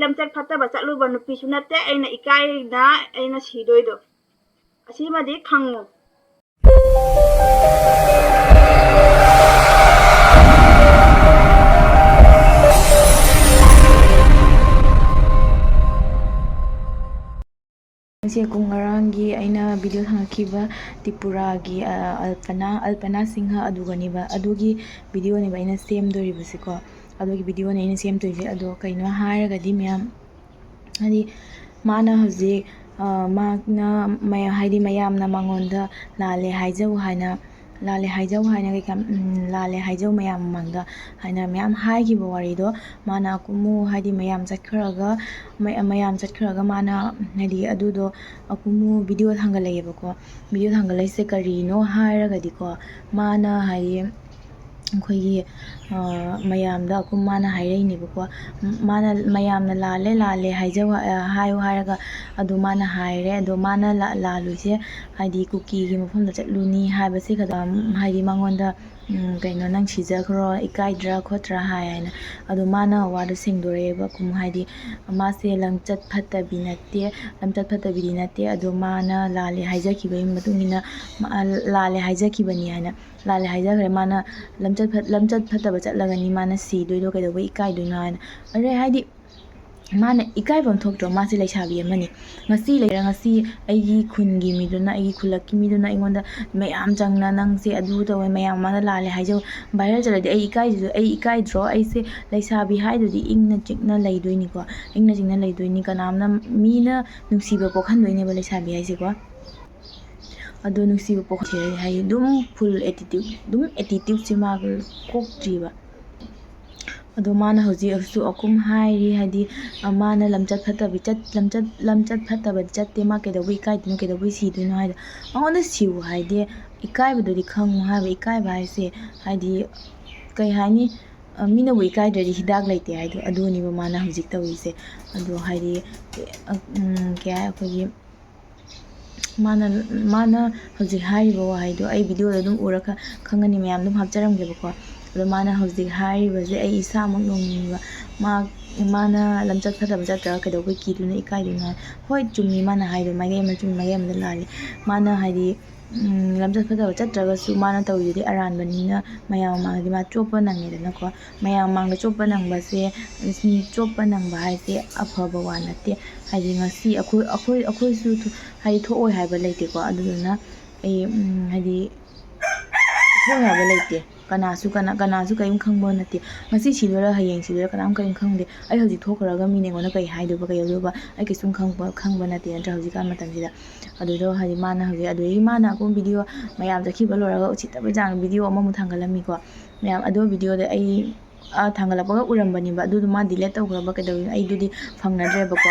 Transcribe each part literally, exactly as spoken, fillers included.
ꯂꯝꯆꯠ ꯐꯠꯇꯕ ꯆꯠꯂꯨꯕ ꯅꯨꯄꯤꯁꯨ ꯅꯠꯇꯦ ꯑꯩꯅ ꯏꯀꯥꯏꯅ ꯑꯩꯅ ꯁꯤꯗꯣꯏꯗꯣ꯫ ꯑꯁꯤꯃꯗꯤ ꯈꯪꯉꯨ꯫ ꯉꯁꯤ ꯀꯨꯝ ꯉꯔꯥꯡꯒꯤ ꯑꯩꯅ ꯚꯤꯗꯤꯑꯣ ꯊꯥꯒꯠꯈꯤꯕ ꯇ꯭ꯔꯤꯄꯨꯔꯥꯒꯤ, ꯑ, ꯑꯜꯄꯅꯥ, ꯑꯜꯄꯅꯥ ꯁꯤꯡꯍ ꯑꯗꯨꯒꯅꯦꯕ, ꯑꯗꯨꯒꯤ ꯚꯤꯗꯤꯑꯣꯅꯦꯕ ꯑꯩꯅ ꯁꯦꯝꯗꯣꯔꯤꯕꯁꯤꯀꯣ꯫ ꯑꯗꯨꯒꯤ ꯚꯤꯗꯤꯑꯣꯅꯦ ꯑꯩꯅ ꯁꯦꯝꯗꯣꯏꯁꯦ꯫ ꯑꯗꯣ ꯀꯩꯅꯣ ꯍꯥꯏꯔꯒꯗꯤ ꯃꯌꯥꯝ, ꯍꯥꯏꯗꯤ ꯃꯥꯅ ꯍꯧꯖꯤꯛ, ꯑ, ꯃꯥꯅ ꯃꯌꯥ-, ꯍꯥꯏꯗꯤ ꯃꯌꯥꯝꯅ ꯃꯉꯣꯟꯗ ꯂꯥꯜꯂꯦ ꯍꯥꯏꯖꯧ ꯍꯥꯏꯅ, ꯂꯥꯜꯂꯦ ꯍꯥꯏꯖꯧ ꯍꯥꯏꯅ ꯀꯩꯀꯥ, ꯎꯝ, ꯂꯥꯜꯂꯦ ꯍꯥꯏꯖꯧ ꯃꯌꯥꯝ ꯃꯃꯥꯡꯗ ꯍꯥꯏꯅ ꯃꯌꯥꯝ ꯍꯥꯏꯈꯤꯕ ꯋꯥꯔꯤꯗꯣ ꯃꯥꯅ ꯑꯀꯨꯝꯃꯨ ꯍꯥꯏꯗꯤ ꯃꯌꯥꯝ ꯆꯠꯈ꯭ꯔꯒ, ꯃ-, ꯃꯌꯥꯝ ꯆꯠꯈ꯭ꯔꯒ ꯃꯥꯅ ꯍꯥꯏꯗꯤ ꯑꯗꯨꯗꯣ ꯑꯀꯨꯝꯃꯨ ꯚꯤꯗꯤꯑꯣ ꯊꯥꯡꯒꯠꯂꯛꯑꯦꯕꯀꯣ꯫ ꯚꯤꯗꯤꯑꯣ ꯊꯥꯡꯒꯠꯂꯛꯏꯁꯦ ꯀꯔꯤꯅꯣ ꯍꯥꯏꯔꯒꯗꯤꯀꯣ, ꯃꯥꯅ ꯍꯥꯏꯗꯤ ꯑꯩꯈꯣꯏꯒꯤ, ꯑ, ꯃꯌꯥꯝꯗ ꯑꯀꯨꯝ ꯃꯥꯅ ꯍꯥꯏꯔꯛꯏꯅꯦꯕꯀꯣ꯫ ꯃꯥꯅ ꯃꯌꯥꯝꯅ "ꯂꯥꯜꯂꯦ, ꯂꯥꯜꯂꯦ ꯍꯥꯏꯖꯧ, ꯑ, ꯍꯥꯏꯌꯨ" ꯍꯥꯏꯔꯒ ꯑꯗꯨ ꯃꯥꯅ ꯍꯥꯏꯔꯦ꯫ ꯑꯗꯣ ꯃꯥꯅ ꯂꯥ-, ꯂꯥꯜꯂꯨꯏꯁꯦ ꯍꯥꯏꯗꯤ ꯀꯨꯀꯤꯒꯤ ꯃꯐꯝꯗ ꯆꯠꯂꯨꯅꯤ ꯍꯥꯏꯕꯁꯤ ꯈꯛꯇ, ꯍꯥꯏꯗꯤ ꯃꯉꯣꯟꯗ, ꯎꯝ, ꯀꯩꯅꯣ, "ꯅꯪ ꯁꯤꯖꯈ꯭ꯔꯣ, ꯏꯀꯥꯏꯗ꯭ꯔꯥ ꯈꯣꯠꯇ꯭ꯔꯥ?" ꯍꯥꯏ ꯍꯥꯏꯅ꯫ ꯑꯗꯣ ꯃꯥꯅ ꯋꯥꯗꯣ ꯁꯦꯡꯗꯣꯔꯛꯑꯦꯕ ꯑꯀꯨꯝ, ꯍꯥꯏꯗꯤ ꯃꯥꯁꯦ ꯂꯝꯆꯠ ꯐꯠꯇꯕꯤ ꯅꯠꯇꯦ, ꯂꯝꯆꯠ ꯐꯠꯇꯕꯤꯗꯤ ꯅꯠꯇꯦ, ꯑꯗꯣ ꯃꯥꯅ ꯂꯥꯜꯂꯦ ꯍꯥꯏꯖꯈꯤꯕꯒꯤ ꯃꯇꯨꯡ ꯏꯟꯅ, ꯃꯥ-, ꯂꯥꯜꯂꯦ ꯍꯥꯏꯖꯈꯤꯕꯅꯤ ꯍꯥꯏꯅ, ꯂꯥꯜꯂꯦ ꯍꯥꯏꯖꯈ꯭ꯔꯦ꯫ ꯃꯥꯅ ꯂꯝꯆꯠ ꯐꯠ-, ꯂꯝꯆꯠ ꯐꯠꯇꯕ ꯆꯠꯂꯒꯅꯤ, ꯃꯥꯅ ꯁꯤꯗꯣꯏꯗꯣ ꯀꯩꯗꯧꯕꯩ ꯏꯀꯥꯏꯗꯣꯏꯅꯣ ꯍꯥꯏꯅ꯫ ꯑꯔꯦ, ꯍꯥꯏꯗꯤ ꯃꯥꯅ ꯏꯀꯥꯏꯐꯝ ꯊꯣꯛꯇ꯭ꯔꯣ? ꯃꯥꯁꯦ ꯂꯩꯁꯥꯕꯤ ꯑꯃꯅꯤ꯫ ꯉꯁꯤ ꯂꯩꯔ ꯉꯁꯤ ꯑꯩꯒꯤ ꯈꯨꯟꯒꯤ ꯃꯤꯗꯨꯅ, ꯑꯩꯒꯤ ꯈꯨꯜꯂꯛꯀꯤ ꯃꯤꯗꯨꯅ ꯑꯩꯉꯣꯟꯗ ꯃꯌꯥꯝ ꯆꯪꯅ "ꯅꯪꯁꯦ ꯑꯗꯨ ꯇꯧꯋꯦ, ꯃꯌꯥꯝ ꯃꯃꯥꯡꯗ ꯂꯥꯜꯂꯦ ꯍꯥꯏꯖꯧ, viral ꯆꯠꯂꯗꯤ ꯑꯩ ꯏꯀꯥꯏꯗ꯭ꯔꯣ? ꯑꯩ ꯏꯀꯥꯏꯗ꯭ꯔꯣ? ꯑꯩꯁꯦ ꯂꯩꯁꯥꯕꯤ ꯍꯥꯏꯗꯨꯗꯤ ꯏꯪꯅ ꯆꯤꯛꯅ ꯂꯩꯗꯣꯏꯅꯤꯀꯣ, ꯏꯪꯅ ꯆꯤꯛꯅ ꯂꯩꯗꯣꯏꯅꯤ꯫ ꯀꯅꯥꯝꯅ, ꯃꯤꯅ ꯅꯨꯡꯁꯤꯕ ꯄꯣꯛꯍꯟꯗꯣꯏꯅꯦꯕ ꯂꯩꯁꯥꯕꯤ ꯍꯥꯏꯁꯦꯀꯣ꯫ ꯑꯗꯣ ꯅꯨꯡꯁꯤꯕ ꯄꯣꯛꯍꯟꯈꯤꯔꯦ ꯍꯥꯏꯗꯤ ꯑꯗꯨꯝ full attitude, ꯑꯗꯨꯝ attitudeꯁꯦ ꯃꯥꯒ ꯀꯣꯛꯇ꯭ꯔꯤꯕ꯫ ꯑꯗꯣ ꯃꯥꯅ ꯍꯧꯖꯤꯛꯁꯨ ꯑꯀꯨꯝ ꯍꯥꯏꯔꯤ, ꯍꯥꯏꯗꯤ, ꯑ, ꯃꯥꯅ ꯂꯝꯆꯠ ꯐꯠꯇꯕꯤ ꯆꯠ-, ꯂꯝꯆꯠ, ꯂꯝꯆꯠ ꯐꯠꯇꯕꯗꯤ ꯆꯠꯇꯦ, ꯃꯥ ꯀꯩꯗꯧꯕꯩ ꯏꯀꯥꯏꯗꯣꯏꯅꯣ, ꯀꯩꯗꯧꯕꯩ ꯁꯤꯗꯣꯏꯅꯣ ꯍꯥꯏꯗꯣ꯫ ꯃꯉꯣꯟꯗ ꯁꯤꯌꯨ ꯍꯥꯏꯗꯤ ꯏꯀꯥꯏꯕꯗꯨꯗꯤ ꯈꯪꯉꯨ ꯍꯥꯏꯕ꯫ ꯏꯀꯥꯏꯕ ꯍꯥꯏꯁꯦ ꯍꯥꯏꯗꯤ ꯀꯩ ꯍꯥꯏꯅꯤ, ꯑ, ꯃꯤꯅꯕꯨ ꯏꯀꯥꯏꯗ꯭ꯔꯗꯤ ꯍꯤꯗꯥꯛ ꯂꯩꯇꯦ ꯍꯥꯏꯗꯣ ꯑꯗꯨꯅꯦꯕ ꯃꯥꯅ ꯍꯧꯖꯤꯛ ꯇꯧꯔꯤꯁꯦ꯫ ꯑꯗꯣ ꯍꯥꯏꯗꯤ, ꯑ, ꯎꯝ, ꯀꯩ ꯍꯥꯏ, ꯑꯩꯈꯣꯏꯒꯤ ꯃꯥꯅ, ꯃꯥꯅ ꯍꯧꯖꯤꯛ ꯍꯥꯏꯔꯤꯕ ꯋꯥꯍꯩꯗꯣ ꯑꯩ ꯚꯤꯗꯤꯑꯣꯗ ꯑꯗꯨꯝ ꯎꯔ ꯈ-, ꯈꯪꯒꯅꯤ, ꯃꯌꯥꯝ ꯑꯗꯨꯝ ꯍꯥꯞꯆꯔꯝꯒꯦꯕꯀꯣ꯫ ꯑꯗꯣ ꯃꯥꯅ ꯍꯧꯖꯤꯛ ꯍꯥꯏꯔꯤꯕꯁꯦ ꯑꯩ ꯏꯁꯥꯃꯛ ꯅꯣꯡꯅꯤꯡꯉꯤꯕ꯫ ꯃꯥ ꯃꯥꯅ ꯂꯝꯆꯠ ꯐꯠꯇꯕ ꯆꯠꯇ꯭ꯔꯒ ꯀꯩꯗꯧꯕꯩ ꯀꯤꯗꯣꯏꯅꯣ, ꯏꯀꯥꯏꯗꯣꯏꯅꯣ ꯍꯥꯏ? ꯍꯣꯏ, ꯆꯨꯝꯃꯤ, ꯃꯥꯅ ꯍꯥꯏꯗꯣ ꯃꯥꯏꯀꯩ ꯑꯃ ꯆꯨꯝꯃꯤ, ꯃꯥꯏꯀꯩ ꯑꯃꯗ ꯂꯥꯜꯂꯤ꯫ ꯃꯥꯅ ꯍꯥꯏꯗꯤ, ꯎꯝ, ꯂꯝꯆꯠ ꯐꯠꯇꯕ ꯆꯠꯇ꯭ꯔꯒꯁꯨ ꯃꯥꯅ ꯇꯧꯔꯤꯗꯨꯗꯤ ꯑꯔꯥꯟꯕꯅꯤꯅ ꯃꯌꯥꯝ ꯃꯃꯥꯡꯗꯗꯤ ꯃꯥ ꯆꯣꯞꯄ ꯅꯪꯉꯦꯗꯅꯀꯣ꯫ ꯃꯌꯥꯝ ꯃꯃꯥꯡꯗ ꯆꯣꯞꯄ ꯅꯪꯕꯁꯦ, ꯆꯣꯞꯄ ꯅꯪꯕ ꯍꯥꯏꯁꯦ ꯑꯐꯕ ꯋꯥ ꯅꯠꯇꯦ꯫ ꯍꯥꯏꯗꯤ ꯉꯁꯤ ꯑꯩꯈꯣꯏ, ꯑꯩꯈꯣꯏ, ꯑꯩꯈꯣꯏꯁꯨ ꯊꯣ-, ꯍꯥꯏꯗꯤ ꯊꯣꯛꯑꯣꯏ ꯍꯥꯏꯕ ꯂꯩꯇꯦꯀꯣ꯫ ꯑꯗꯨꯗꯨꯅ ꯑꯩ, ꯎꯝ, ꯍꯥꯏꯗꯤ ꯊꯣꯛꯑꯣꯏ ꯍꯥꯏꯕ ꯂꯩꯇꯦ꯫ ꯀꯅꯥꯁꯨ, ꯀꯅꯥ, ꯀꯅꯥꯁꯨ ꯀꯔꯤꯝ ꯈꯪꯕ ꯅꯠꯇꯦ꯫ ꯉꯁꯤ ꯁꯤꯗꯣꯏꯔꯥ, ꯍꯌꯦꯡ ꯁꯤꯗꯣꯏꯔꯥ, ꯀꯅꯥꯝ ꯀꯔꯤꯝ ꯈꯪꯗꯦ꯫ ꯑꯩ ꯍꯧꯖꯤꯛ ꯊꯣꯛꯈ꯭ꯔꯒ ꯃꯤꯅ ꯑꯩꯉꯣꯟꯗ ꯀꯔꯤ ꯍꯥꯏꯗꯣꯏꯕ, ꯀꯩꯗꯧꯗꯣꯏꯕ? ꯑꯩ ꯀꯩꯁꯨꯝ ꯈꯪꯕ, ꯈꯪꯕ ꯅꯠꯇꯦ ꯅꯠꯇ꯭ꯔꯥ, ꯍꯧꯖꯤꯛꯀꯥꯟ ꯃꯇꯝꯁꯤꯗ꯫ ꯑꯗꯨꯗꯣ ꯍꯥꯏꯗꯤ ꯃꯥꯅ ꯍꯧꯖꯤꯛ, ꯑꯗꯨꯗꯒꯤ ꯃꯥꯅ ꯑꯀꯨꯝ ꯚꯤꯗꯤꯑꯣ ꯃꯌꯥꯝ ꯆꯠꯈꯤꯕ ꯂꯣꯏꯔꯒ ꯎꯁꯤꯠꯇꯕ ꯆꯥꯡ ꯚꯤꯗꯤꯑꯣ ꯑꯃꯃꯨꯛ ꯊꯥꯡꯒꯠꯂꯝꯃꯤꯀꯣ꯫ ꯃꯌꯥꯝ ꯑꯗꯨ ꯚꯤꯗꯤꯑꯣꯗ ꯑꯩ, ꯑ, ꯊꯥꯡꯒꯠꯂꯛꯄꯒ ꯎꯔꯝꯕꯅꯦꯕ꯫ ꯑꯗꯨꯗꯣ ꯃꯥ ꯗꯤꯂꯦꯠ ꯇꯧꯈ꯭ꯔꯕ ꯀꯩꯗꯧꯋꯤ, ꯑꯩꯗꯨꯗꯤ ꯐꯪꯅꯗ꯭ꯔꯦꯕꯀꯣ꯫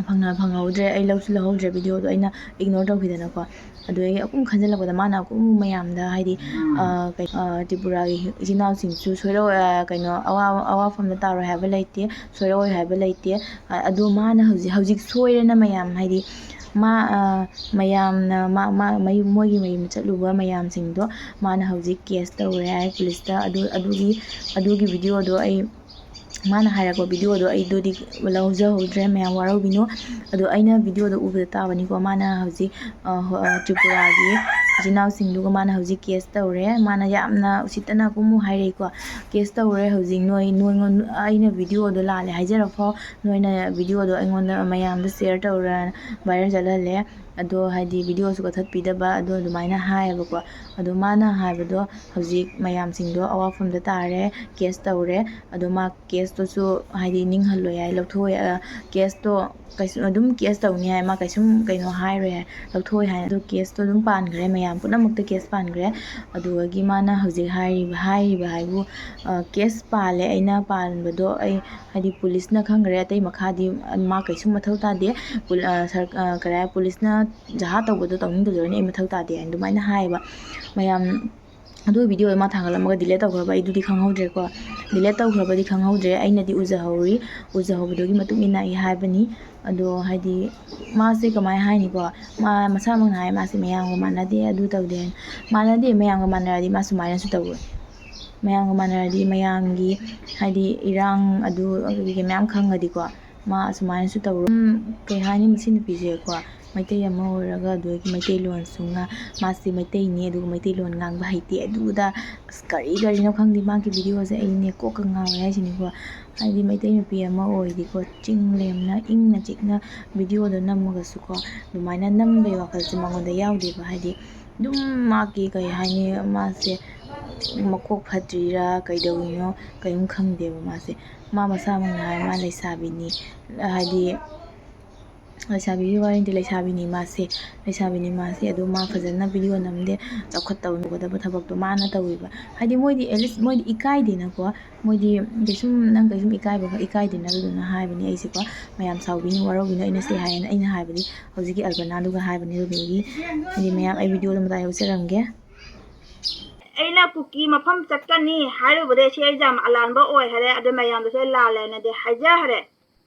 ꯐꯪꯅ-, ꯐꯪꯍꯧꯗ꯭ꯔꯦ, ꯑꯩ ꯂꯧꯁꯨ ꯂꯧꯍꯧꯗ꯭ꯔꯦ ꯚꯤꯗꯤꯑꯣꯗꯣ, ꯑꯩꯅ ꯏꯒꯅꯣꯔ ꯇꯧꯈꯤꯗꯅꯀꯣ꯫ ꯑꯗꯨꯗꯒꯤ ꯑꯀꯨꯝ ꯈꯟꯖꯤꯜꯂꯛꯄꯗ ꯃꯥꯅ ꯑꯀꯨꯝ ꯃꯌꯥꯝꯗ ꯍꯥꯏꯗꯤ, ꯑ, ꯀꯩ-, ꯑ, ꯇ꯭ꯔꯤꯄꯨꯔꯥꯒꯤ ꯏꯆꯤꯟ ꯏꯅꯥꯎꯁꯤꯡꯁꯨ ꯁꯣꯏꯔꯛꯑꯣ-, ꯑ, ꯀꯩꯅꯣ, ꯑꯋꯥ-, ꯑꯋꯥꯐꯝꯗ ꯇꯥꯔꯣꯏ ꯍꯥꯏꯕ ꯂꯩꯇꯦ, ꯁꯣꯏꯔꯛꯑꯣꯏ ꯍꯥꯏꯕ ꯂꯩꯇꯦ꯫ ꯑ-, ꯑꯗꯣ ꯃꯥꯅ ꯍꯧꯖꯤꯛ, ꯍꯧꯖꯤꯛ ꯁꯣꯏꯔꯦꯅ ꯃꯌꯥꯝ ꯍꯥꯏꯗꯤ ꯃꯥ, ꯑ, ꯃꯌꯥꯝꯅ ꯃꯥ, ꯃꯥ, ꯃꯌꯨꯝ, ꯃꯣꯏꯒꯤ ꯃꯌꯨꯝ ꯆꯠꯂꯨꯕ ꯃꯌꯥꯝꯁꯤꯡꯗꯣ ꯃꯥꯅ ꯍꯧꯖꯤꯛ ꯀꯦꯁ ꯇꯧꯔꯦ ꯍꯥꯏ ꯄꯨꯂꯤꯁꯇ꯫ ꯑꯗꯨ, ꯑꯗꯨꯒꯤ, ꯑꯗꯨꯒꯤ ꯚꯤꯗꯤꯑꯣꯗꯣ ꯑꯩ, ꯃꯥꯅ ꯍꯥꯏꯔꯛꯄ ꯚꯤꯗꯤꯑꯣꯗꯣ ꯑꯩꯗꯨꯗꯤ ꯂꯧꯖꯍꯧꯗ꯭ꯔꯦ, ꯃꯌꯥꯝ ꯋꯥꯔꯧꯕꯤꯅꯨ꯫ ꯑꯗꯣ ꯑꯩꯅ ꯚꯤꯗꯤꯑꯣꯗꯣ ꯎꯕꯗ ꯇꯥꯕꯅꯤꯀꯣ, ꯃꯥꯅ ꯍꯧꯖꯤꯛ, ꯑ, ꯍꯣ-, ꯑ, ꯇ꯭ꯔꯤꯄꯨꯔꯥꯒꯤ ꯏꯆꯤꯟ ꯏꯅꯥꯎꯁꯤꯡꯗꯨꯒ ꯃꯥꯅ ꯍꯧꯖꯤꯛ ꯀꯦꯁ ꯇꯧꯔꯦ꯫ ꯃꯥꯅ ꯌꯥꯝꯅ ꯎꯁꯤꯠꯇꯅ ꯑꯀꯨꯝꯃꯨ ꯍꯥꯏꯔꯛꯏꯀꯣ, "ꯀꯦꯁ ꯇꯧꯔꯦ ꯍꯧꯖꯤꯛ ꯅꯣꯏ, ꯅꯣꯏꯉꯣꯟ-, ꯑꯩꯅ ꯚꯤꯗꯤꯑꯣꯗꯣ ꯂꯥꯜꯂꯦ ꯍꯥꯏꯖꯔꯛꯐꯥꯎ ꯅꯣꯏꯅ ꯚꯤꯗꯤꯑꯣꯗꯣ ꯑꯩꯉꯣꯟꯗ ꯃꯌꯥꯝꯗ ꯁꯤꯌꯔ ꯇꯧꯔ ꯚꯥꯏꯔꯦꯜ ꯆꯠꯍꯜꯂꯦ꯫ ꯑꯗꯣ ꯍꯥꯏꯗꯤ ꯚꯤꯗꯤꯑꯣꯁꯨ ꯀꯛꯊꯠꯄꯤꯗꯕ", ꯑꯗꯣ ꯑꯗꯨꯃꯥꯏꯅ ꯍꯥꯏꯌꯦꯕꯀꯣ꯫ ꯑꯗꯣ ꯃꯥꯅ ꯍꯥꯏꯕꯗꯣ ꯍꯧꯖꯤꯛ ꯃꯌꯥꯝꯁꯤꯡꯗꯣ ꯑꯋꯥꯐꯝꯗ ꯇꯥꯔꯦ, ꯀꯦꯁ ꯇꯧꯔꯦ꯫ ꯑꯗꯣ ꯃꯥ ꯀꯦꯁꯇꯨꯁꯨ ꯍꯥꯏꯗꯤ ꯅꯤꯡꯍꯜꯂꯣꯏ ꯍꯥꯏ, ꯂꯧꯊꯣꯛꯑꯣꯏ, ꯑ, ꯀꯦꯁꯇꯣ ꯀꯩꯁꯨ ꯑꯗꯨꯝ ꯀꯦꯁ ꯇꯧꯅꯤ ꯍꯥꯏ, ꯃꯥ ꯀꯩꯁꯨꯝ ꯀꯩꯅꯣ ꯍꯥꯏꯔꯣꯏ ꯍꯥꯏ, ꯂꯧꯊꯣꯛꯑꯣꯏ ꯍꯥꯏ꯫ ꯑꯗꯣ ꯀꯦꯁꯇꯣ ꯑꯗꯨꯝ ꯄꯥꯟꯈ꯭ꯔꯦ, ꯃꯌꯥꯝ ꯄꯨꯝꯅꯃꯛꯇ ꯀꯦꯁ ꯄꯥꯟꯈ꯭ꯔꯦ꯫ ꯑꯗꯨꯗꯒꯤ ꯃꯥꯅ ꯍꯧꯖꯤꯛ ꯍꯥꯏꯔꯤꯕ, ꯍꯥꯏꯔꯤꯕ ꯍꯥꯏꯕꯨ, ꯑ, ꯀꯦꯁ ꯄꯥꯜꯂꯦ, ꯑꯩꯅ ꯄꯥꯟꯕꯗꯣ ꯑꯩ ꯍꯥꯏꯗꯤ ꯄꯨꯂꯤꯁꯅ ꯈꯪꯈ꯭ꯔꯦ, ꯑꯇꯩ ꯃꯈꯥꯗꯤ ꯃꯥ ꯀꯩꯁꯨꯝ ꯃꯊꯧ ꯇꯥꯗꯦ꯫ ꯄꯨꯜ-, ꯑ, ꯁꯔ-, ꯑ, ꯀꯔꯤ ꯍꯥꯏ, ꯄꯨꯂꯤꯁꯅ ꯖꯍꯥ ꯇꯧꯕꯗꯣ ꯇꯧꯅꯤꯡꯗꯗꯣꯏꯅ ꯑꯩ ꯃꯊꯧ ꯇꯥꯗꯦ ꯍꯥꯏꯅ ꯑꯗꯨꯃꯥꯏꯅ ꯍꯥꯏꯌꯦꯕ꯫ ꯃꯌꯥꯝ ꯑꯗꯨ ꯚꯤꯗꯤꯑꯣꯗꯣ ꯃꯥ ꯊꯥꯡꯒꯠꯂꯝꯃꯒ ꯗꯤꯂꯦꯠ ꯇꯧꯈ꯭ꯔꯕ ꯑꯩꯗꯨꯗꯤ ꯈꯪꯍꯧꯗ꯭ꯔꯦꯀꯣ꯫ ꯗꯤꯂꯦꯠ ꯇꯧꯈ꯭ꯔꯕꯗꯤ ꯈꯪꯍꯧꯗ꯭ꯔꯦ, ꯑꯩꯅꯗꯤ ꯎꯖꯍꯧꯔꯤ, ꯎꯖꯍꯧꯕꯗꯨꯒꯤ ꯃꯇꯨꯡ ꯏꯟꯅ ꯑꯩ ꯍꯥꯏꯕꯅꯤ꯫ ꯑꯗꯣ ꯍꯥꯏꯗꯤ ꯃꯥꯁꯦ ꯀꯃꯥꯏꯅ ꯍꯥꯏꯅꯤꯀꯣ, ꯃꯥ ꯃꯁꯥꯃꯛꯅ ꯍꯥꯏ ꯃꯥꯁꯦ ꯃꯌꯥꯝꯒ ꯃꯥꯟꯅꯗꯦ, ꯑꯗꯨ ꯇꯧꯗꯦ ꯍꯥꯏꯅ꯫ ꯃꯥꯟꯅꯗꯦ, ꯃꯌꯥꯝꯒ ꯃꯥꯟꯅꯔꯗꯤ ꯃꯥ ꯁꯨꯃꯥꯏꯅꯁꯨ ꯇꯧꯔꯣꯏ꯫ ꯃꯌꯥꯝꯒ ꯃꯥꯟꯅꯔꯗꯤ ꯃꯌꯥꯝꯒꯤ ꯍꯥꯏꯗꯤ ꯏꯔꯥꯡ ꯑꯗꯨ ꯀꯩꯀꯩ ꯃꯌꯥꯝ ꯈꯪꯉꯗꯤꯀꯣ, ꯃꯥ ꯑꯁꯨꯃꯥꯏꯅꯁꯨ ꯇꯧꯔꯣ꯫ ꯎꯝ, ꯀꯩ ꯍꯥꯏꯅꯤ, ꯃꯁꯤ ꯅꯨꯄꯤꯁꯦꯀꯣ, ꯃꯩꯇꯩ ꯑꯃ ꯑꯣꯏꯔꯒ ꯑꯗꯨꯗꯒꯤ ꯃꯩꯇꯩꯂꯣꯟꯁꯨ ꯉꯥ ꯃꯥꯁꯦ ꯃꯩꯇꯩꯅꯤ, ꯑꯗꯨꯒ ꯃꯩꯇꯩꯂꯣꯟ ꯉꯥꯡꯕ ꯍꯩꯇꯦ, ꯑꯗꯨꯗ ꯑꯁ ꯀꯔꯤ ꯀꯔꯤꯅꯣ ꯈꯪꯗꯦ꯫ ꯃꯥꯒꯤ ꯚꯤꯗꯤꯑꯣꯁꯦ ꯑꯩꯅꯦ ꯀꯣꯛꯀ ꯉꯥꯎꯔꯦ ꯍꯥꯏꯁꯤꯅꯤꯀꯣ꯫ ꯍꯥꯏꯗꯤ ꯃꯩꯇꯩ ꯅꯨꯄꯤ ꯑꯃ ꯑꯣꯏꯗꯤꯀꯣ, ꯆꯤꯡ ꯂꯦꯝꯅ ꯏꯪꯅ ꯆꯤꯛꯅ ꯚꯤꯗꯤꯑꯣꯗꯣ ꯅꯝꯃꯒꯁꯨꯀꯣ, ꯑꯗꯨꯃꯥꯏꯅ ꯅꯝꯕꯒꯤ ꯋꯥꯈꯜꯁꯦ ꯃꯉꯣꯟꯗ ꯌꯥꯎꯗꯦꯕ꯫ ꯍꯥꯏꯗꯤ ꯑꯗꯨꯝ ꯃꯥꯒꯤ ꯀꯩ ꯍꯥꯏꯅꯤ, ꯃꯥꯁꯦ ꯃꯀꯣꯛ ꯐꯠꯇ꯭ꯔꯤꯔꯥ ꯀꯩꯗꯧꯔꯤꯅꯣ ꯀꯔꯤꯝ ꯈꯪꯗꯦꯕ꯫ ꯃꯥꯁꯦ ꯃꯥ ꯃꯁꯥꯃꯛꯅ ꯍꯥꯏ ꯃꯥ ꯂꯩꯁꯥꯕꯤꯅꯤ, ꯍꯥꯏꯗꯤ ꯂꯩꯁꯥꯕꯤꯒꯤ ꯋꯥꯔꯤꯗꯤ ꯂꯩꯁꯥꯕꯤꯅꯤ ꯃꯥꯁꯦ, ꯂꯩꯁꯥꯕꯤꯅꯤ ꯃꯥꯁꯦ꯫ ꯑꯗꯣ ꯃꯥ ꯐꯖꯅ ꯚꯤꯗꯤꯑꯣ ꯅꯝꯗꯦ, ꯆꯥꯎꯈꯠꯇꯕ ꯊꯕꯛꯇꯣ ꯃꯥꯅ ꯇꯧꯋꯦꯕ꯫ ꯍꯥꯏꯗꯤ ꯃꯣꯏꯗꯤ at least ꯃꯣꯏꯗꯤ ꯏꯀꯥꯏꯗꯦꯅꯀꯣ, ꯃꯣꯏꯗꯤ ꯀꯩꯁꯨꯝ ꯅꯪ ꯀꯩꯁꯨꯝ ꯏꯀꯥꯏꯕ ꯏꯀꯥꯏꯗꯦꯅ ꯑꯗꯨꯗꯨꯅ ꯍꯥꯏꯕꯅꯤ ꯑꯩꯁꯦꯀꯣ꯫ ꯃꯌꯥꯝ ꯁꯥꯎꯕꯤꯅꯨ ꯋꯥꯔꯧꯕꯤꯅꯨ, ꯑꯩꯅ ꯁꯤ ꯍꯥꯏꯌꯦꯅ ꯑꯩꯅ ꯍꯥꯏꯕꯗꯤ ꯍꯧꯖꯤꯛꯀꯤ ꯑꯜꯕꯅꯥꯗꯨꯒ ꯍꯥꯏꯕꯅꯤ꯫ ꯑꯗꯨꯗꯨꯒꯤ ꯍꯥꯏꯗꯤ ꯃꯌꯥꯝ ꯑꯩ ꯚꯤꯗꯤꯑꯣꯗꯣ ꯃꯇꯥꯏ ꯌꯧꯖꯔꯝꯒꯦ꯫ ꯑꯩꯅ ꯀꯨꯀꯤ ꯃꯐꯝ ꯆꯠꯀꯅꯤ ꯍꯥꯏꯔꯨꯕꯗꯩ ꯁꯤ ꯑꯩ ꯌꯥꯝ ꯑꯂꯥꯟꯕ ꯑꯣꯏ ꯍꯥꯏꯔꯦ꯫ ꯑꯗꯨ ꯃꯌꯥꯝꯗꯁꯨ ꯑꯩ ꯂꯥꯜꯂꯦꯅꯗꯤ ꯍꯥꯏꯖꯈ꯭ꯔꯦ꯫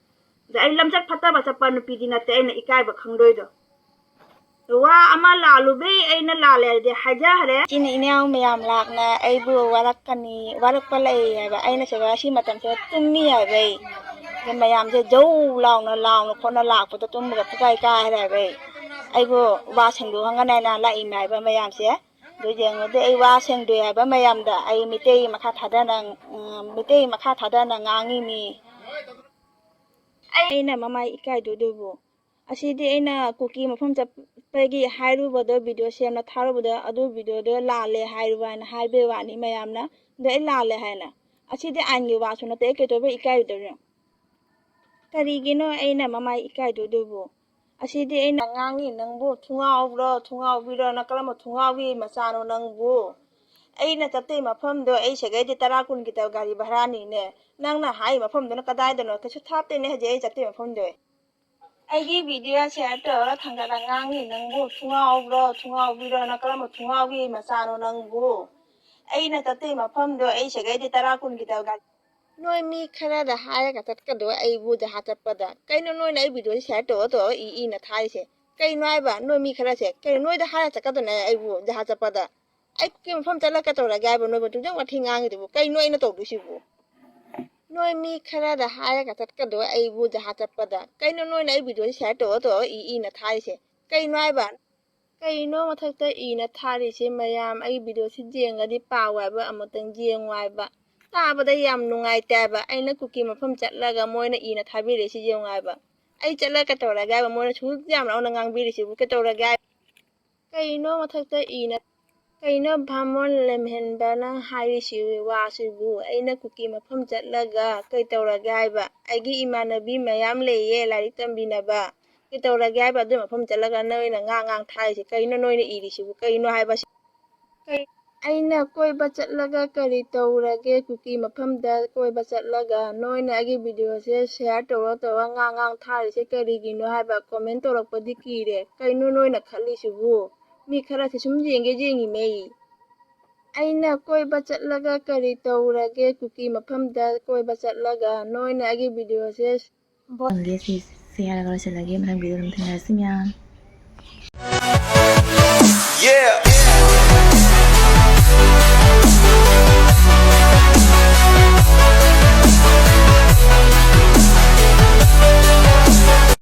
ꯑꯗ ꯑꯩ ꯂꯝꯆꯠ ꯐꯠꯇꯕ ꯆꯠꯄ ꯅꯨꯄꯤꯗꯤ ꯅꯠꯇꯦ ꯑꯩꯅ ꯏꯀꯥꯏꯕ ꯈꯪꯗꯣꯏꯗꯣ꯫ ꯋꯥ ꯑꯃ ꯂꯥꯜꯂꯨꯕꯩ ꯑꯩꯅ ꯂꯥꯜꯂꯦ ꯍꯥꯏꯗꯤ ꯍꯥꯏꯖꯈ꯭ꯔꯦ꯫ ꯏꯆꯤꯟ ꯏꯅꯥꯎ ꯃꯌꯥꯝ ꯂꯥꯛꯅ ꯑꯩꯕꯨ ꯋꯥꯔꯛꯀꯅꯤ, ꯋꯥꯔꯛꯄ ꯂꯩ ꯍꯥꯏꯕ꯫ ꯑꯩꯅ ꯁꯤꯗ ꯁꯤ ꯃꯇꯝꯁꯤꯗ ꯇꯨꯝꯃꯤ ꯍꯥꯏꯕ ꯑꯩ꯫ ꯑꯗ ꯃꯌꯥꯝꯁꯦ ꯖꯧ ꯂꯥꯎꯅ, ꯂꯥꯎꯅ ꯈꯣꯠꯅ ꯂꯥꯛꯄꯗ ꯇꯨꯝꯕꯒ ꯄꯨꯀꯥꯏ ꯀꯥꯏ ꯍꯥꯏꯕ ꯑꯩ꯫ ꯑꯩꯕꯨ ꯋꯥ ꯁꯦꯡꯗꯣꯛꯍꯟꯒꯅꯤ ꯍꯥꯏꯅ ꯂꯥꯛꯏꯅꯦ ꯍꯥꯏꯕ ꯃꯌꯥꯝꯁꯦ꯫ ꯑꯗꯨ ꯌꯦꯡꯉꯨꯗꯤ ꯑꯩ ꯋꯥ ꯁꯦꯡꯗꯣꯛꯑꯦ ꯍꯥꯏꯕ ꯃꯌꯥꯝꯗ꯫ ꯑꯩ ꯃꯤꯇꯩ ꯃꯈꯥ ꯊꯥꯗꯅ, ꯎꯝ, ꯃꯤꯇꯩ ꯃꯈꯥ ꯊꯥꯗꯅ ꯉꯥꯡꯉꯤꯅꯤ꯫ ꯑꯩꯅ ꯃꯃꯥꯏ ꯏꯀꯥꯏꯗꯨꯗꯨꯕꯨ꯫ ꯑꯁꯤꯗꯤ ꯑꯩꯅ ꯀꯨꯀꯤ ꯃꯐꯝ ꯆꯠꯄꯒꯤ ꯍꯥꯏꯔꯨꯕꯗꯣ, ꯚꯤꯗꯤꯑꯣ ꯁꯦꯝꯅ ꯊꯥꯔꯨꯕꯗꯣ, ꯑꯗꯨ ꯚꯤꯗꯤꯑꯣꯗꯣ ꯂꯥꯜꯂꯦ ꯍꯥꯏꯔꯨꯕ ꯍꯥꯏꯅ ꯍꯥꯏꯕꯩ ꯋꯥꯅꯤ ꯃꯌꯥꯝꯅ꯫ ꯑꯗꯣ ꯑꯩ ꯂꯥꯜꯂꯦ ꯍꯥꯏꯅ꯫ ꯑꯁꯤꯗꯤ ꯑꯥꯏꯟꯒꯤ ꯋꯥꯁꯨ ꯅꯠꯇꯦ, ꯑꯩ ꯀꯩꯗꯧꯕꯩ ꯏꯀꯥꯏꯔꯨꯗꯣꯏꯅꯣ? ꯀꯔꯤꯒꯤꯅꯣ ꯑꯩꯅ ꯃꯃꯥꯏ ꯏꯀꯥꯏꯗꯣꯏꯗꯨꯕꯨ? ꯑꯁꯤꯗꯤ ꯑꯩꯅ ꯉꯥꯡꯉꯤ ꯅꯪꯕꯨ, ꯊꯨꯡꯉꯥꯎꯕ꯭ꯔꯣ, ꯊꯨꯡꯉꯥꯎꯕꯤꯔꯣ, ꯅꯪ ꯀꯔꯝꯕ ꯊꯨꯡꯉꯥꯎꯒꯤ ꯃꯆꯥꯅꯣ ꯅꯪꯕꯨ? ꯑꯩꯅ ꯆꯠꯇꯣꯏ ꯃꯐꯝꯗꯣ ꯑꯩ ꯁꯤꯒꯩꯗꯤ ꯇꯔꯥ ꯀꯨꯟꯒꯤ ꯇ-, ꯒꯥꯔꯤ ꯚꯔꯥꯅꯤꯅꯦ꯫ ꯅꯪꯅ ꯍꯥꯏ ꯃꯐꯝꯗꯨꯅ ꯀꯗꯥꯏꯗꯅꯣ? ꯀꯩꯁꯨ ꯊꯥꯞꯇꯦꯅꯦ ꯍꯧꯖꯤꯛ ꯑꯩ ꯆꯠꯇꯣꯏ ꯃꯐꯝꯗꯣ꯫ ꯑꯩꯒꯤ ꯚꯤꯗꯤꯑꯣ ꯁꯤꯌꯔ ꯇꯧꯔꯒ ꯊꯥꯡꯒꯠꯂ ꯉꯥꯡꯉꯤ ꯅꯪꯕꯨ, ꯊꯨꯡꯉꯥꯎꯕ꯭ꯔꯣ, ꯊꯨꯡꯉꯥꯎꯕꯤꯔꯣ, ꯅꯪ ꯀꯔꯝꯕ ꯊꯨꯡꯉꯥꯎꯒꯤ ꯃꯆꯥꯅꯣ ꯅꯪꯕꯨ? ꯑꯩꯅ ꯆꯠꯇꯣꯏ ꯃꯐꯝꯗꯣ ꯑꯩ ꯁꯤꯒꯩꯗꯤ ꯇꯔꯥ ꯀꯨꯟꯒꯤ ꯇ-, ꯒꯥꯔꯤ ꯅꯣꯏ ꯃꯤ ꯈꯔꯗ ꯍꯥꯏꯔꯒ ꯆꯠꯀꯗ꯭ꯔꯣ ꯑꯩꯕꯨ ꯖꯍꯥ ꯆꯠꯄꯗ? ꯀꯩꯅꯣ ꯅꯣꯏꯅ ꯑꯩ ꯚꯤꯗꯤꯑꯣꯁꯦ ꯁꯤꯌꯔ ꯇꯧꯔ ꯇꯧꯔꯒ ꯏ ꯏꯅ ꯊꯥꯔꯤꯁꯦ? ꯀꯩꯅꯣ ꯍꯥꯏꯕ? ꯅꯣꯏ ꯃꯤ ꯈꯔꯁꯦ ꯀꯩꯅꯣ ꯅꯣꯏꯗ ꯍꯥꯏꯔꯒ ꯆꯠꯀꯗ꯭ꯔꯅꯦ ꯑꯩꯕꯨ ꯖꯍꯥ ꯆꯠꯄꯗ? ꯑꯩ ꯀꯨꯀꯤ ꯃꯐꯝ ꯆꯠꯂꯒ ꯀꯩꯗꯧꯔꯒꯦ ꯍꯥꯏꯕ? ꯅꯣꯏꯕꯨ ꯑꯗꯨꯛ ꯌꯥꯝ ꯋꯥꯊꯤ ꯉꯥꯡꯉꯤꯗꯨꯕꯨ ꯀꯩꯅꯣ ꯑꯩꯅ ꯇꯧꯗꯣꯏꯁꯤꯕꯨ? ꯅꯣꯏ ꯃꯤ ꯈꯔꯗ ꯍꯥꯏꯔꯒ ꯆꯠꯀꯗꯣꯏ ꯑꯩꯕꯨ ꯖꯍꯥ ꯆꯠꯄꯗ? ꯀꯩꯅꯣ ꯅꯣꯏꯅ ꯑꯩ ꯚꯤꯗꯤꯑꯣꯁꯤ ꯁꯤꯌꯥꯔ ꯇꯧꯔ ꯇꯧꯔ ꯏ ꯏꯅ ꯊꯥꯔꯤꯁꯦ? ꯀꯩꯅꯣ ꯍꯥꯏꯕ? ꯀꯩꯅꯣ ꯃꯊꯛꯇ ꯏꯅ ꯊꯥꯔꯤꯁꯦ ꯃꯌꯥꯝ? ꯑꯩ ꯚꯤꯗꯤꯑꯣꯁꯤ ꯌꯦꯡꯉꯗꯤ ꯄꯥꯎ ꯍꯥꯏꯕ, ꯑꯃꯨꯛꯇꯪ ꯌꯦꯡꯉꯨ ꯍꯥꯏꯕ꯫ ꯇꯥꯕꯗ ꯌꯥꯝ ꯅꯨꯡꯉꯥꯏꯇꯦ ꯍꯥꯏꯕ꯫ ꯑꯩꯅ ꯀꯨꯀꯤ ꯃꯐꯝ ꯆꯠꯂꯒ ꯃꯣꯏꯅ ꯏꯅ ꯊꯥꯕꯤꯔꯛꯏꯁꯤ ꯌꯦꯡꯉꯨ ꯍꯥꯏꯕ꯫ ꯑꯩ ꯆꯠꯂꯒ ꯀꯩꯗꯧꯔꯒꯦ ꯍꯥꯏꯕ? ꯃꯣꯏꯅ ꯁꯨꯛ ꯌꯥꯝ ꯂꯥꯎꯅ ꯉꯥꯡꯕꯤꯔꯤꯁꯤꯕꯨ ꯀꯩꯗꯧꯔꯒꯦ ꯍꯥꯏꯕ? ꯀꯩꯅꯣ ꯃꯊꯛꯇ ꯏꯅ, ꯀꯩꯅꯣ ꯚꯥꯃꯣꯟ ꯂꯦꯝꯍꯦꯟꯕꯅ ꯍꯥꯏꯔꯤꯁꯤ ꯋꯥꯁꯤꯕꯨ? ꯑꯩꯅ ꯀꯨꯀꯤ ꯃꯐꯝ ꯆꯠꯂꯒ ꯀꯩꯗꯧꯔꯒꯦ ꯍꯥꯏꯕ? ꯑꯩꯒꯤ ꯏꯃꯥꯟꯅꯕꯤ ꯃꯌꯥꯝ ꯂꯩꯌꯦ ꯂꯥꯏꯔꯤꯛ ꯇꯝꯕꯤꯅꯕ꯫ ꯀꯩꯗꯧꯔꯒꯦ ꯍꯥꯏꯕ? ꯑꯗꯨ ꯃꯐꯝ ꯆꯠꯂꯒ ꯅꯣꯏꯅ ꯉꯥꯡ ꯉꯥꯡ ꯊꯥꯔꯤꯁꯦ ꯀꯩꯅꯣ? ꯅꯣꯏꯅ ꯏꯔꯤꯁꯤꯕꯨ ꯀꯩꯅꯣ ꯍꯥꯏꯕ? ꯀꯩ-, ꯑꯩꯅ ꯀꯣꯏꯕ ꯆꯠꯂꯒ ꯀꯔꯤ ꯇꯧꯔꯒꯦ? ꯀꯨꯀꯤ ꯃꯐꯝꯗ ꯀꯣꯏꯕ ꯆꯠꯂꯒ ꯅꯣꯏꯅ ꯑꯩꯒꯤ ꯚꯤꯗꯤꯑꯣꯁꯦ ꯁꯤꯌꯥꯔ ꯇꯧꯔ ꯇꯧꯔ ꯉꯥꯡ ꯉꯥꯡ ꯊꯥꯔꯤꯁꯦ ꯀꯔꯤꯒꯤꯅꯣ ꯍꯥꯏꯕ? ꯀꯣꯃꯦꯟ ꯇꯧꯔꯛꯄꯗꯤ ꯀꯤꯔꯦ꯫ ꯀꯩꯅꯣ ꯅꯣꯏꯅ ꯈꯜꯂꯤꯁꯤꯕꯨ? ꯃꯤ ꯈꯔꯁꯦ ꯁꯨꯝ ꯌꯦꯡꯒꯦ ꯌꯦꯡꯉꯤꯃꯦ꯫ ꯑꯩꯅ ꯀꯣꯏꯕ ꯆꯠꯂꯒ ꯀꯔꯤ ꯇꯧꯔꯒꯦ? ꯀꯨꯀꯤ ꯃꯐꯝꯗ ꯀꯣꯏꯕ ꯆꯠꯂꯒ ꯅꯣꯏꯅ ꯑꯩꯒꯤ ꯚꯤꯗꯤꯑꯣꯁꯦ ꯕꯣ-, ꯈꯪꯗꯦ, ꯁꯤ, ꯁꯤ ꯍꯥꯏꯔꯒ ꯂꯣꯏꯁꯤꯜꯂꯒꯦ꯫ ꯃꯊꯪ ꯚꯤꯗꯤꯑꯣꯗ ꯑꯃꯨꯛ ꯊꯦꯡꯅꯔꯁꯤ ꯃꯌꯥꯝ꯫